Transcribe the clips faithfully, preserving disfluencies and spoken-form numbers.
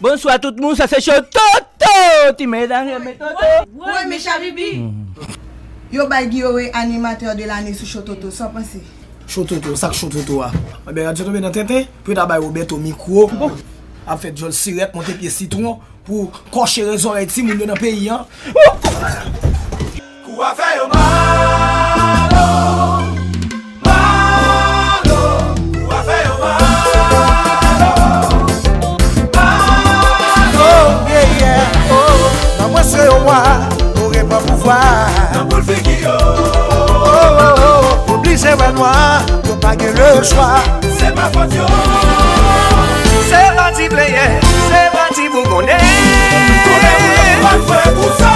Bonswa tout moun, sa se Show Toto, ti medam renmen Toto. Woy, men Chabibi. Yo bay Guillaume animatè de lane sou Show Toto, sa w panse? Show Toto, sa k Show Toto a? Anben, radyo tonbe nan tenten, pou yo ta bay Roberto mikwo, ap fè djòl sirèt, monte pye sitwon, pou kòche zòrèy timoun yo nan peyi a. Kou a fè yo mal, oh, mal, oh. Kou a fè yo mal, oh, mal, oh. Oh, yeah, yeah, oh. Nan mwen se yo wa, nou repran pouvwa. Nan boul figi yo. Oh, oh, oh. Oblije wè nwa, yo pa gen lechwa. Se pa fòt yo. Se pa ti plenyen, se pa ti bougonnen. Koulè moun yo pa fè pou sa.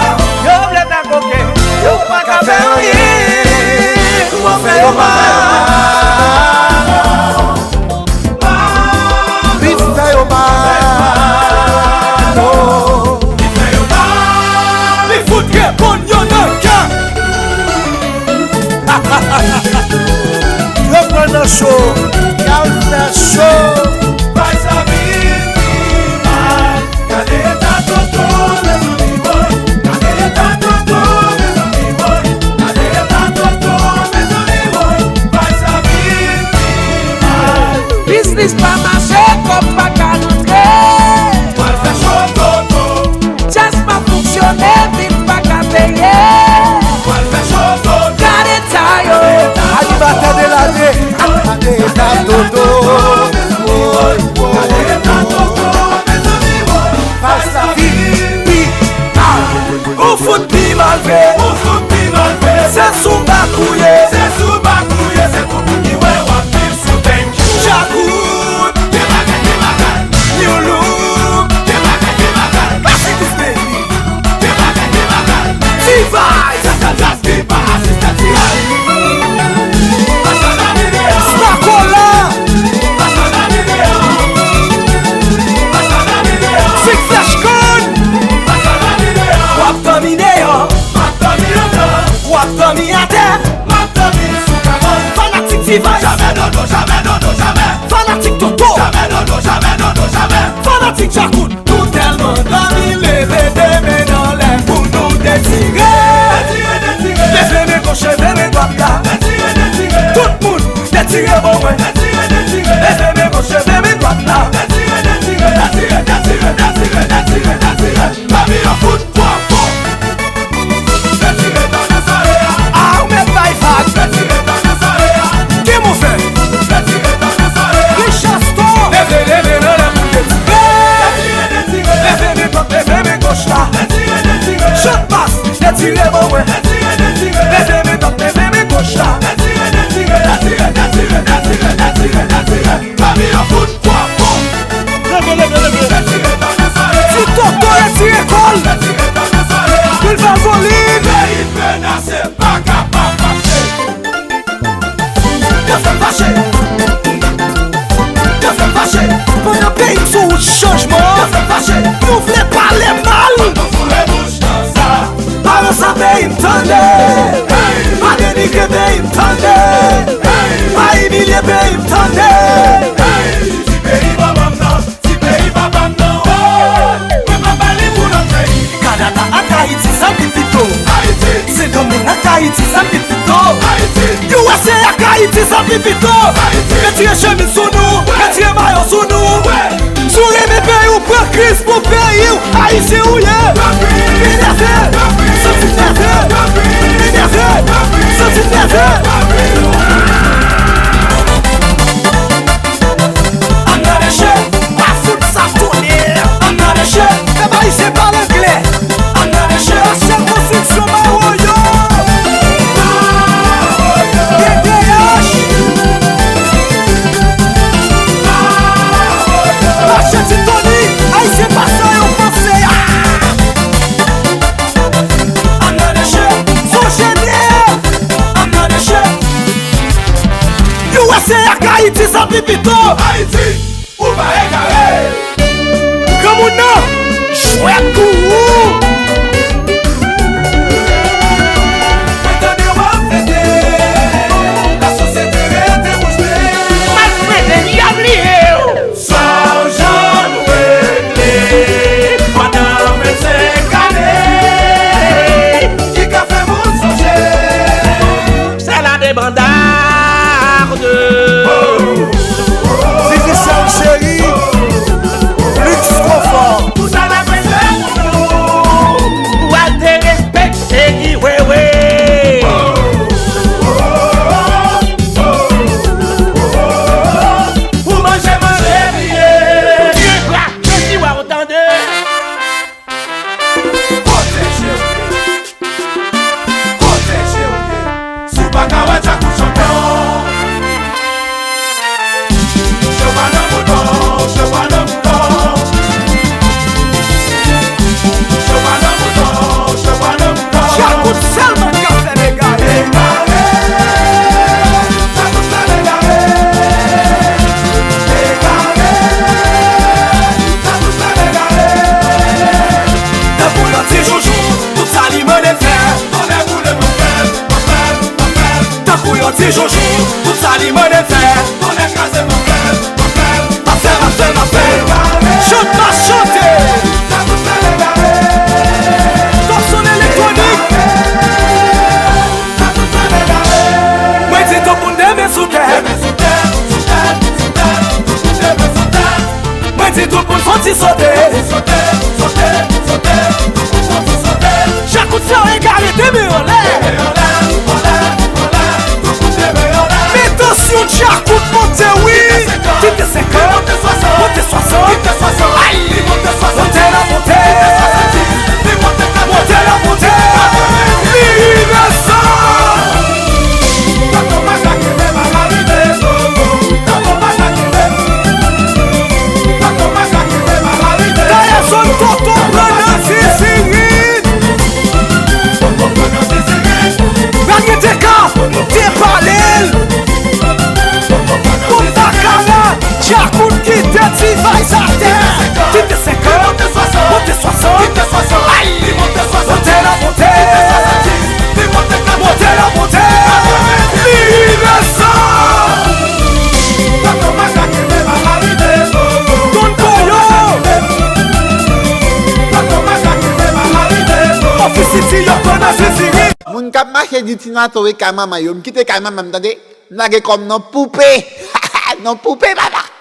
Yo vle fè koken, yo pa ka fè anyen. Kou a fè yo mal. Li fè yo mal, oh. Li fè yo mal. Li fout reponn yo nan kè. Yo pran nan cho, y al fè cho. Bay sa vin pi mal. Gade eta Toto, mezanmi, woy. Gade eta Toto, mezanmi, woy. Gade eta Toto, mezanmi, woy. Bagay sa vin pi mal. Biznis pa mache, kòb pa ka rantre. Pral fè cho Toto. Djaz pa fonksyone, bif pa ka peye. Pral fè cho Toto. Gade eta yo. Animatè de lane. Gade eta Toto. Woy, woy, woy. Bagay sa vin pi mal. Ou fout pi mal vre. Ou fout pi mal vre. Se sou bak ou ye. Se sou bak ou ye. Se tout moun ki wè w ap viv sou thank you. Djakout. Gen bagay, gen bagay. New look. Gen bagay, gen bagay. Classic is baby. Gen bagay, gen bagay. T-Vice. Sa, sa, sa. Li pa asiste tiraj. Pase nan videyo. Spakola. Pase nan videyo. Pase nan videyo. Six Flash Gun. Pase nan videyo. W ap dòmi deyò. M ap dòmi anndan. W ap dòmi atè. M ap dòmi sou kagòl. Fanatik T-Vice. Jamè dodo, jamè dodo, jamè. Fanatik Toto. Jamè dodo, jamè dodo, jamè. Fanatik Djakout. Nou tèlman dòmi, leve de men anlè pou nou detire. Detire, detire. Leve men goch, leve men dwat la. Detire, detire. Tout moun, detire bò mwen. Detire, detire. Leve men goch, leve men dwat la. Detire, detire. Detire, detire, detire, detire, detire. Lavi an fout twò fò. Retire tandans ale a. A ou mèt bay vag. Retire tandans ale a. Ki move? Retire tandans ale a. Richaston. Leve, leve, leve, leve, retire. Retire, retire. Leve men dwat, leve men goch la. Retire, retire. Chan bas, retire bò mwen. Retire, retire. Leve men dwat, leve men goch la. Retire, retire, retire, retire, retire, retire, retire. Lavi an fout twò fò. Leve, leve, leve. Ti Toto retire kò l. Li leve volim. Peyi menase, pa kapab mache. Yo fè m fache. Yo fè m fache. Pandan peyi m sou wout chanjman. Yo fè m fache. Nou vle pale mal. Pandan foure bouch nan sa. Balanse peyi m tande. Pa denigre peyi m tande. Pa imilye peyi m tande. Ti peyi manman m nan, ti peyi papa m nan, oh. Mwen pa bay li pou lòt peyi. Kanada ak Ayiti sa pi pito. Ayiti. Sendomeng ak Ayiti sa pi pito. Ayiti. U S A ak Ayiti sa pi pito. Ayiti. Retire chemiz sou nou, retire mayo sou nou. Si w renmen peyi w, pran kriz pou peyi w. Ayisyen ou ye? Vin nève, santi nève. Vin nève, santi nève. Another shit, pa fout sa tonè. Another shit, fè bay se pale anglè. Another shit, la sèl konstriksyon mawoyo. D D H. Mache ti Tony, Ayisyen pa sa yo panse a. Another shit, Sojenè. Another shit. U S A ak Ayiti sa pi pito. Ayiti, ou pa egare. Granmoun nan, jwèt pou ou. Mwen tande w ap fete, lasosyete rete bouch be. Malfrede, y a bliye w. Sa w janm wè. Djakout sa yo egare, de men anlè. Men tansyon Djakout monte wi. Kite senkant, monte swasant. Ay! Monte la monte. Monte la monte. Li inosan. Dayè zòn Toto pran nan zizirit. Pral gen dega, depale l. Bon bakala, Djakout kite T-Vice atè. Kite senkant, monte swasant. Ay! Monte la monte. Monte la monte. Li inosan. Don Koyo. Ofisiti yo pran nan zizirit. Moun k ap mache di Ti Nato e kay manman yo, m kite kay manman m, tande? M lage kò m nan poupe. Nan poupe, papa.